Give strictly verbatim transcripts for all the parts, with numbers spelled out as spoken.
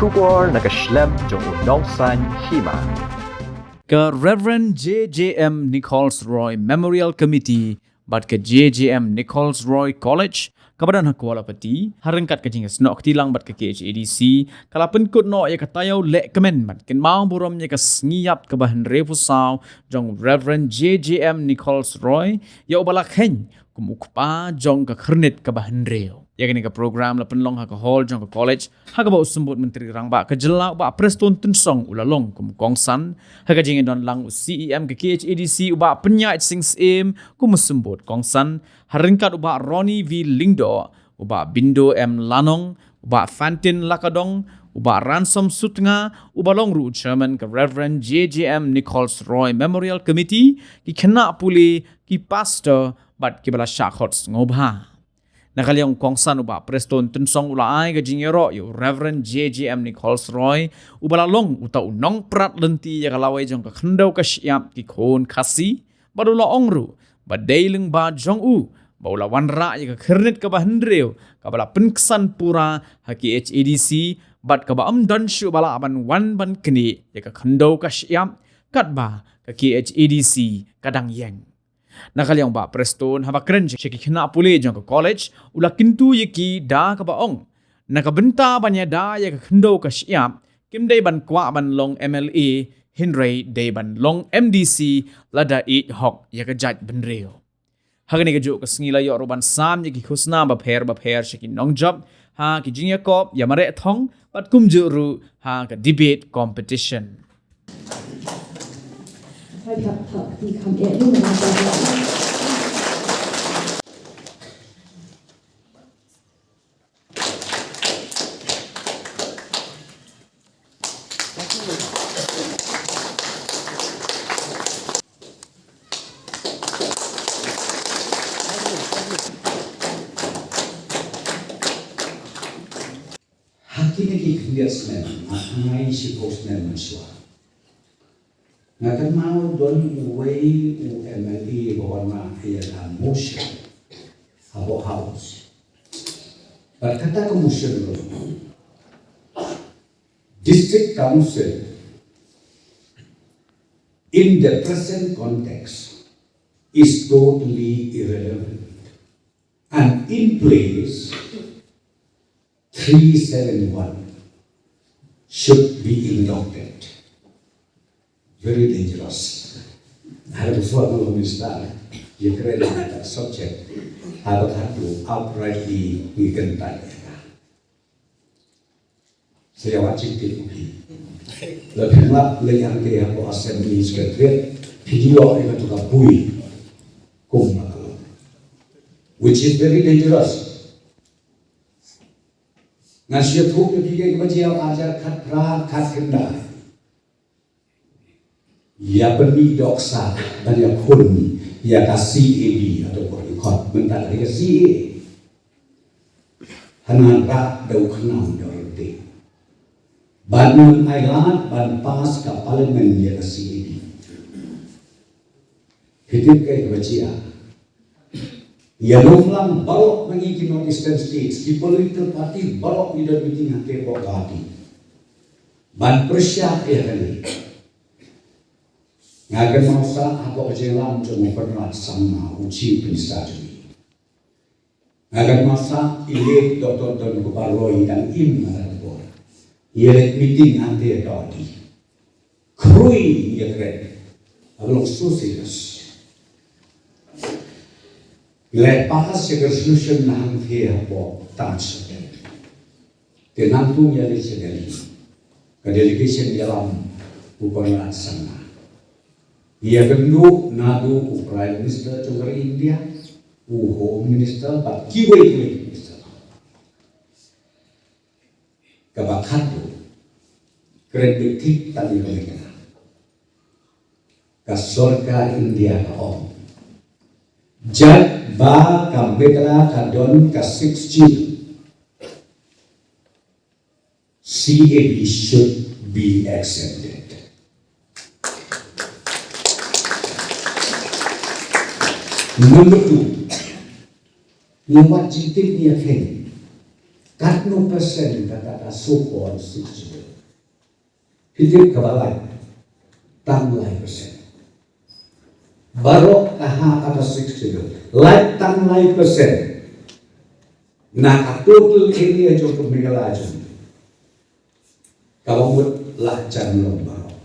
Khubor na ka shlem jong u nongsaiñ hima. Ka Reverend J J M Nichols Roy Memorial Committee bad ka J J M Nichols Roy College kaba don ha Kuala Pati, ha ryngkat ka jingïasnoh kti lang bad ka K H A D C, ka la pynkut noh ïa ka taïew lehkmen ban kynmaw burom ïa ka sngi ïap kaba hynriewphew saw jong Reverend J J M Nichols Roy, ïa uba la kheiñ kum u kpa jong ka Khyrnit kaba hynriew. Ïa kane ka program la pynlong ha ka hall jong ka college, ha kaba u Symbud Myntri Rangbah ka jylla u Bah Prestone Tynsong u la long kum u kongsan, ha ka jingïadon lang u C E M ka K H A D C u Bah Pynïaid Sing Syiem kum u Symbud kongsan, ha ryngkat u Bah Ronnie V Lyngdoh, u Bah Bindo M Lanong, u Bah Fantin Lakadong, u Bah Ransom Sutnga, uba long ruh u chairman ka Reverend J J M Nichols Roy Memorial Committee, ki khynnah pule, ki pastor bad kiba la shah khot sngewbha. Na ka liang u kongsan u Bah Prestone Tynsong u la ai ka jingïaroh ïa u Reverend J J M Nichols Roy, uba la long uta u nongprat lynti ïa ka lawei jong ka khyndew ka shyiap ki khun Khasi, bad u la ong ruh ba dei lyngba jong u ba u la wanrah ïa ka Khyrnit kaba hynriew kaba la pynksan pura ha K H A D C, bad kaba ym don shuh ba lah ban wan ban knieh ïa ka khyndew ka shyiap katba ka K H A D C ka dang ïeng. Na ka liang u Bah Prestone, haba kren sha ki khynnah pule jong ka college, u la kyntu ïa ki da kaba ong, na ka bynta ban ïada ïa ka khyndew ka shyiap, kim dei ban kwah ban long M L A, hynrei dei ban long M D C, lada ïeit hok ïa ka jaitbynriew. Ha kane kajuh ka sngi la ïoh ruh ban sam ïa ki khusnam bapher bapher sha ki nongjop ha ki jingïakop ïa mareh thong, bad kumjuh ruh ha ka debate competition. Ha kine ki khyndiat snem, ha kine ki shiphew snem mynshuwa, nga kynmaw don uwei u M L A ba wanrah ïa ka motion hapoh House. Bad kata ka motion ruh, District Council in the present context is totally irrelevant. And in place, three seven one should be inducted. Very dangerous. Haba ka former minister ïakren ïa kata ka subject, haba ka tu outrightly ngi kyntait ïa ka. Sa ïa wat jingtip u phi. La phi lap leit hangtei hapoh Assembly Secretariat, phi ïoh ïa katu ka bui kum ma ka long. Which is very dangerous. Ngan shu ïathuh ïa phi kaei kaba jia ha ar hajar khatphra khatkhyndai. Ïa pynmih dohkha ban ïakhun ïa ka C A D, hato ko record mynta ka dei ka C A A. Hana rah da u khnam da u ryntih. Ban ym ailad ban pass ka Parliament ïa ka C A D. Phi tip kaei kaba jia? Ïa longlang baroh na ngi ki North Eastern States, ki political party baroh ngi don meeting hangtei hapoh Guwahati ban pyrshah ïa kane. Nga kynmaw sah hapoh ka jingïalam jong u Conrad Sangma, u Chief Minister jong ngi. Nga kynmaw sah i late Doctor Don Kumar Roy, i dang im ha kata ka por. Ïa leit meeting hangtei ha Guwahati. Khrui ïa kren. Haba long so serious. Ngi la pass ïa ka resolution na hangtei hapoh Taj Hotel. Te nangta ngi ïaleit sha Delhi. Ka delegation ïalam u Conrad Sangma. Ïakynduh naduh u Prime Minister jong ka ri India, u Home Minister bad kiwei kiwei ki minister. Kaba khatduh, kren beit thik tang ïa ka Meghalaya. Ka sorkar India ka ong, jait ba ka Meghalaya ka don ka Sixth Schedule, C A D should be accepted. Number two, ngi wat jingtip ngi ïa kheiñ. Katno percent kata ka so-called Sixth Schedule? Phi tip kaba lai? Tang lai percent. Baroh ka ha kata Sixth Schedule, lai tang lai percent na ka total area jong ka Meghalaya jong ngi, kaba mut la jan long baroh.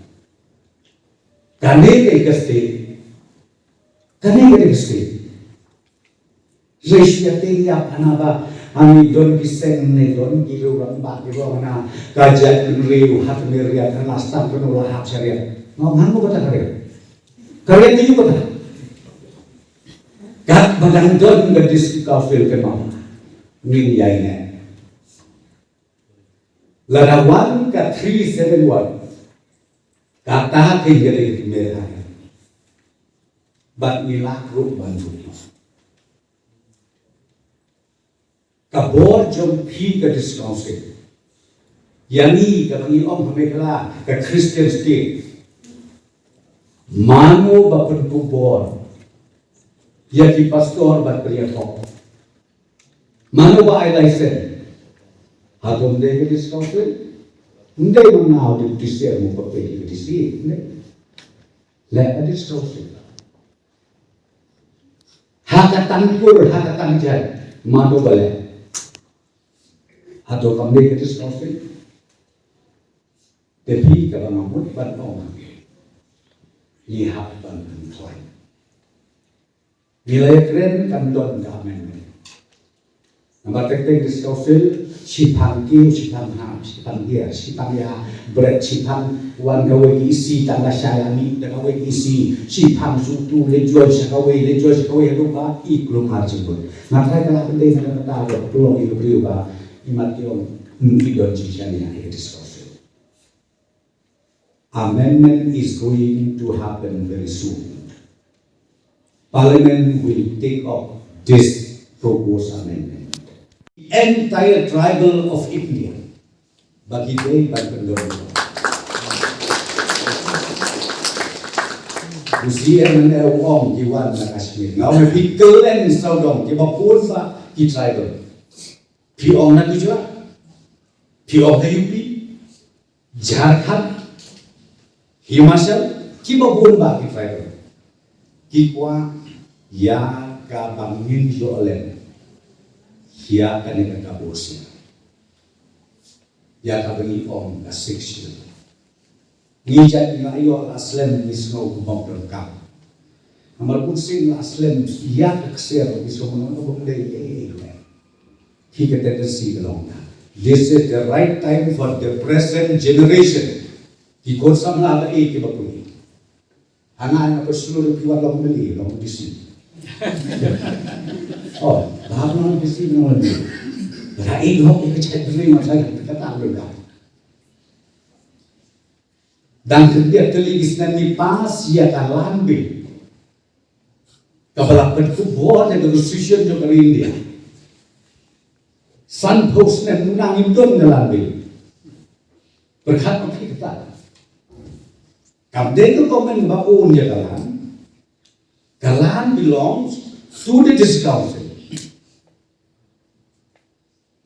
Kane ka dei ka state, kane ka dei ka state. Hynrei shu ïa tieng ïap hana ba hangne don ki seng ne don ki rangbah ki rangbah na ka jaitbynriew ha kane ka riat, hana sdang kano la hap sha riat. Nga ong, hangno kata ka riat? Ka riat aïu kata? Katba dang don ka District Council kynmaw, ngin ïaineh. Lada wan ka three seven one, kata ka ïa ka dei ka mer ha ngi. Bad ngi lah ruh ban duh noh. Ka bor jong phi ka District Council, ïa ngi kaba ngi ong ha Meghalaya ka Christian State, mano ba pynkup bor ïa ki pastor bad pynïathok? Mano ba ai license? Hato ym dei ka District Council? Ym dei mano u Deputy C M u ba peit ïa ka D C? Ym dei. Leh ka District Council. Ha ka tang kur, ha ka tang jait, mano ba leh? Hato kam dei ka District Council? Te phi, kaba nga mut ban ong, ngi hap ban pynkhlaiñ. Ngi la ïakren, kan don ka amendment. Namar teng teng District Council, shiphang kiew, shiphang hap, shiphang ïa, shiphang ïa bret, shiphang wan kawei ka E C tang lashai, ïa mih da kawei ka E C, shiphang shu tu leit joi sha kawei, leit joi sha kawei, haduh ba i kulmar jingmut. Nga tharai ka la pyndei na ka bynta ba ka pynlong ïa ka briew ba i mat i ong, ym i don jingshaniah ïa ka District Council. Amendment is going to happen very soon. Parliament will take up this proposed amendment. The entire tribal of India, ba ki dei ban pyndonkam. U C M ne u ong ki wan na Kashmir. Nga ong phi kylliang sawdong kiba bun ba ki tribal. Phi ong na Gujarat, phi ong na U P, Jharkhand, Himachal, kiba bun ba ki tribal, ki kwah ïa kaba ngin ïoh lem ïa kane ka kabu sha ïa kaba ngi ong ka Sixth Schedule. Ngi jait ngi la ïoh la slem ngi sngew kumba ym donkam. Namar bun sien la slem ïa ka ksiar ngi sngew kumba ym dei ei ei ruh. Hi ka tendency ka long. This is the right time for the present generation. Ki khun samla ba ïeit kiba pule. Hana nga pyrshah ruh ki wan long M L A, long D C. Oh, ba hap long D C, long M L A. Ba ïeit hok ïa ka jaitbynriew, nga sa ïa kata ka long. Dang khyndiat tylli ki snem ngi pass ïa ka Land Bill, kaba la pynkup bor da ka Constitution jong ka India. Sanphew snem mynta ngim don ka Land Bill. Pyrkhat ma phi kata. Kam dei ka government ba own ïa ka land. Ka land belongs to the District Council.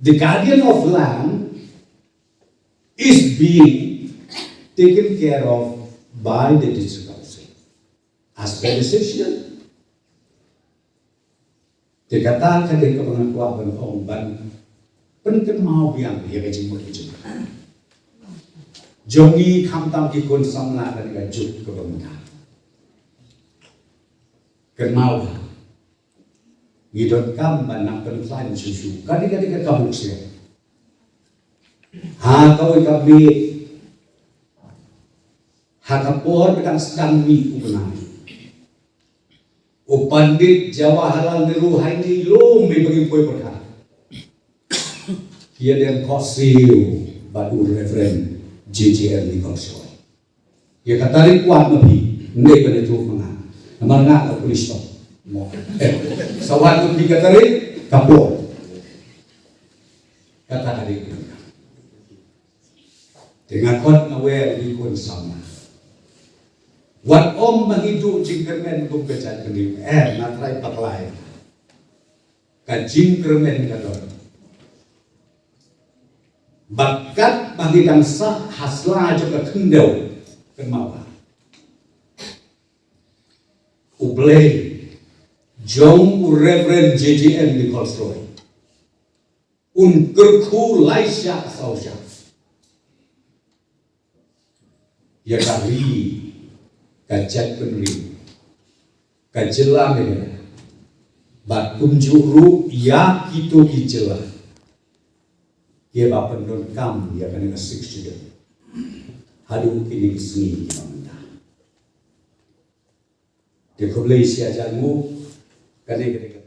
The guardian of land is being taken care of by the District Council as per decision. Te kata ka dei kaba nga kwah ban ong ban pynkynmaw biang ïa ka jingmut ka jingpyrkhat jong ngi khamtam ki khun samla kane ka juk kaba mynta. Kynmaw ba ngi donkam ban nang pynkhlaiñ shuh shuh. Kane ka dei ka kabu ksiar. Ha kawei ka miet, ha ka por ba dang sdang mih u bnai, u Pandit Jawaharlal Nehru ha ine i lum ba ngi poi pyrkhat, ïa dang khohsiew bad u Reverend J J L Nichols Roy. Ïa ka tarik wat ma phi, ym dei ban ïathuh ma nga. Namar nga ka police to. Mo. Eh, sa wat ma phi ka tarik, ka por. Kata ka dei. Te nga khot nga wer ïa ki khun samla. Wat ong ba ngi duh jingkyrmen kum ka jaitbynriew. Eh, nga trai patlai. Ka jingkyrmen ka don. Bad katba ngi dang sah ha sla jong ka khyndew, kynmaw ba U Blei jong u Reverend J J M Nichols Roy un kyrkhu lai shah saw shah ïa ka ri, ka jaitbynriew, ka jylla Meghalaya, bad kumjuh ruh ïa kito ki jylla kiba pyndonkam ïa kane ka Sixth Schedule haduh kine ki sngi kiba mynta. Te khublei shihajar nguh. Kane ka dei ka